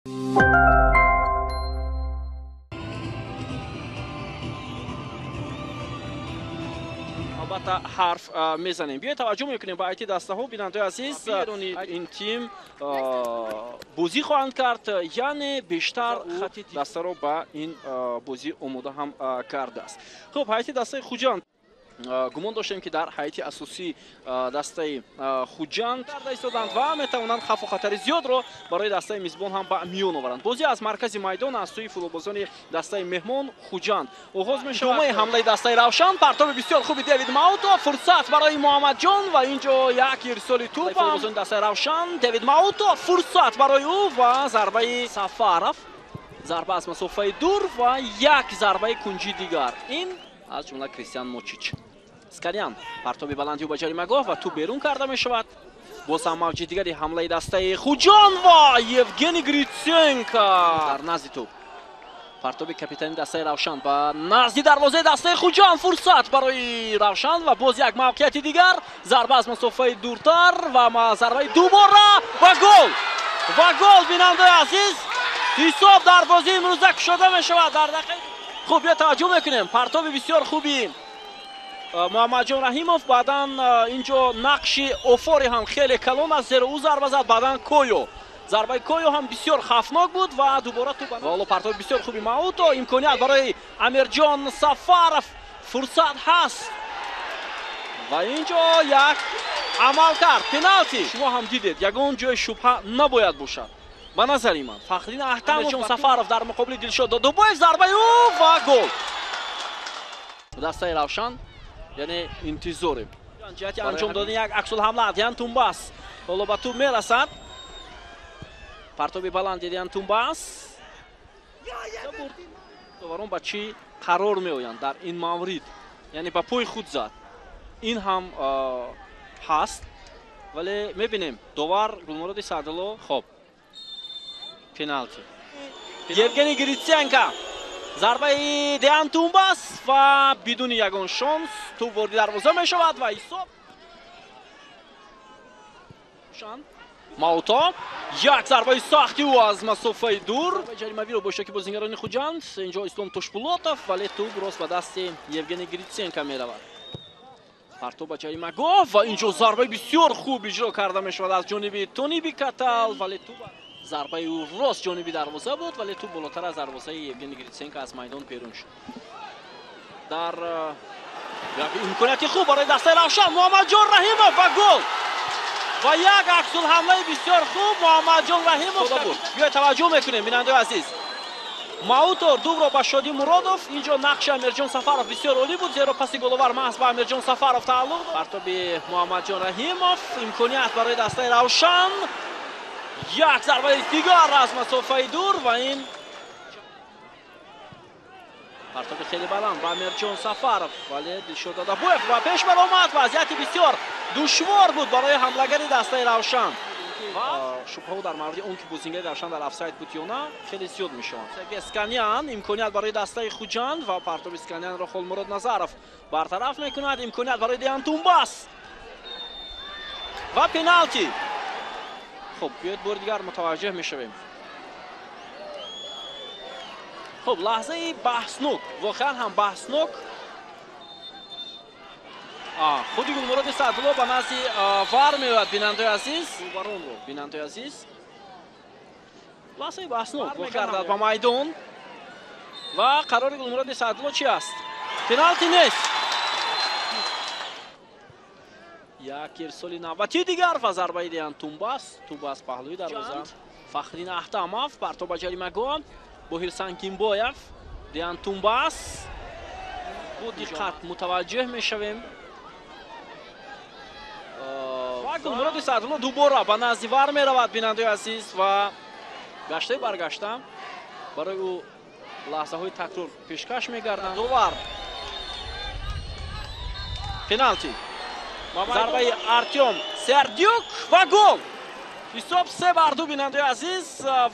Албатта ҳарф мезанем. Биёед таваҷҷӯҳ мекунем ба айти дастаҳо, бинандаои азиз. Ин тим бозӣ хоҳанд кард, яъне бештар хати дастаро ба ин бозӣ омода ҳам кардааст. Хуб, ҳайати дастаи Хуҷанд гумон доштем, ки дар ҳайати асосии дастаи Хуҷанд карда истоданд ва метавонанд хавфу хатари зиёдро барои дастаи мизбон ҳам ба миён оваранд. Бозӣ аз маркази майдон аз сӯи футболбозони дастаи меҳмон Хуҷанд оғоз мешавад. Идомаи ҳамлаи дастаи Равшан, партоби бисёр хуби Дэвид Мауто, фурсат барои Муҳаммадҷон ва инҷо як ирсоли тӯп. Футболбозони дастаи Равшан, Дэвид Мауто, фурсат барои ӯ ва зарбаи Сафаров, зарба аз масофаи дур ва як зарбаи кунҷи дигар. Ин аз ҷумла Кристиан Мочич. Скалян, партоби баланди ӯ ба ҷаримагоҳ ва тӯп берун карда мешавад. Боз ҳам мавҷи дигари ҳамлаи дастаи Хуҷанд ва Евгений Гриценко дар назди тӯп. Партоби капитани дастаи Равшан ба назди дарвозаи дастаи Хуҷанд, фурсат барои Равшан ва боз як мавқеияти дигар, зарба аз масофаи дуртар ва зарбаи дубора ва гол! Ва гол, бинандаи азиз, ҳисоб дар бозии имрӯза кушода мешавад дар дақиқаи. Хуб, биё таваҷҷӯҳ мекунем. Партоби бисёр хуби Муҳаммадҷон Раҳимов, баъдан инҷо нақши Офори ҳам хеле калон аст, зеро ӯ зарба зад, баъдан Койо. Зарбаи Койо ҳам бисёр хавфнок буд ва дубора тӯп. Ва ҳоло партоби бисёр хуби Мауто, имконият барои Амирҷон Сафаров, фурсат ҳаст. Ва инҷо як амал кард, пеналти. Шумо ҳам дидед, ягон ҷои шубҳа набояд бошад. Ба назари ман Фахриддин Аҳтамов, Амирҷон Сафаров дар муқобили Дилшод Додубоев, зарбаи ӯ ва гол. Дастаи Равшан, яъне интизорем ҷиҳати анҷом додани як аксулҳамла. Диан Тумбас ҳоло ба тӯп мерасад. Партоби баланди Диан Тумбас. Доварон ба чӣ қарор меоянд дар ин маврид? Яъне ба пои худ зад. Ин ҳам ҳаст, вале мебинем довар Гулмуроди Саъдулло. Хоб, пеналти. Евгений Гриценко, зарбаи Деан Тумбас ва бидуни ягон шонс тӯп вориди дарвоза мешавад ва ҳисоб. Мауто, як зарбаи сахти ӯ аз масофаи дур. Ҷаримавиро бо иштироки бозингарони Хуҷанд, инҷо Ислом Тошпулотов, вале тӯп рост ба дасти Евгений Гриценко меравад. Партоб ба ҷаримагоҳ ва инҷо зарбаи бисёр хуб иҷро карда мешавад аз ҷониби Тониби Катал, вале тӯп зарбаи ӯ рост ҷониби дарвоза буд, вале тӯп болотар аз дарвозаи Евгений Гриценко аз майдон берун шуд. Дар имконияти хуб барои дастаи Равшан, Муҳаммадҷон Раҳимов ва гол! Ва як аксулҳамлаи бисёр хуб Муҳаммадҷон Раҳимов буд. Биёед таваҷҷӯҳ мекунем, бинандаои азиз. Мауто дубро ба Шодӣ Муродов. Инҷо нақши Амирҷон Сафаров бисёр олӣ буд, зеро паси головар маҳз ба Амирҷон Сафаров тааллуқ дошт. Партоби Муҳаммадҷон Раҳимов, имконият барои дастаи Равшан. Як зарбаи дигар аз масофаи дур ва ин партоби хеле баланд ба Амирҷон Сафаров, вале Дилшод Додабоев ба пеш баромад. Вазъияти бисёр душвор буд барои ҳамлагари дастаи Равшан. Шубҳаҳо дар мавриди он ки бозингари Равшан дар офсайд буд ё на хеле зиёд мешаванд. Сканян, имконият барои дастаи Хуҷанд ва партоби Сканянро Холмурод Назаров бартараф мекунад. Имконият барои Деан Тумбас ва пеналти. Хуб, биёед бори дигар мутаваҷҷеҳ мешавем. Хуб, лаҳзаи баҳснок, воқеан ҳам баҳснок. Худи Гулмуроди Саъдулло ба назди вар меояд, бинандаои азиз. Доваронро, бинандаои азиз. Лаҳзаи баҳснок мегардад ба майдон ва қарори Гулмуроди Саъдулло чи аст? Пеналти нест. Як ирсоли навбати дигар ва зарбаи Деан Тумбас. Тӯп аз паҳлӯи дарвоза. Фахриддин Аҳтамов, партоб ба ҷаримагоҳ. Боҳир Сангинбоев, Деан Тумбас. Бо диққат мутаваҷҷеҳ мешавем. Ва Гулмуроди Саъдулло дубора ба назди вар меравад, бинандаои азиз, ва гаштаи баргашта барои ӯ лаҳзаҳои такрор пешкаш мегарданд. Довар пеналти. Зарбаи Артем Сердюк ва гол! Ҳисоб 3-2, бинандаои азиз,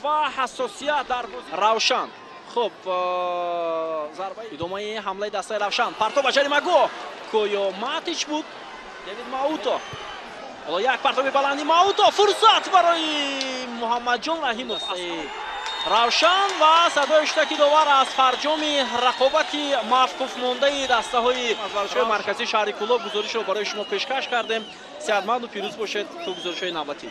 ва ҳассосият дар бозӣ Равшан. Хуб, зарбаи идомаи ҳамлаи дастаи Равшан. Партоб ба ҷаримагоҳ. Койо Матич буд. Дэвид Мауто. Ҳоло як партоби баланди Мауто. Фурсат барои Муҳаммадҷон Раҳимов. Равшан ва садои шутаки довар аз фарҷоми рақобати мавқуфмондаи дастаҳои аз варзишгоҳи марказии шаҳри Кӯлоб гузоришро барои шумо пешкаш кардем. Сеҳатманду пирӯз бошед то гузоришҳои навбатӣ.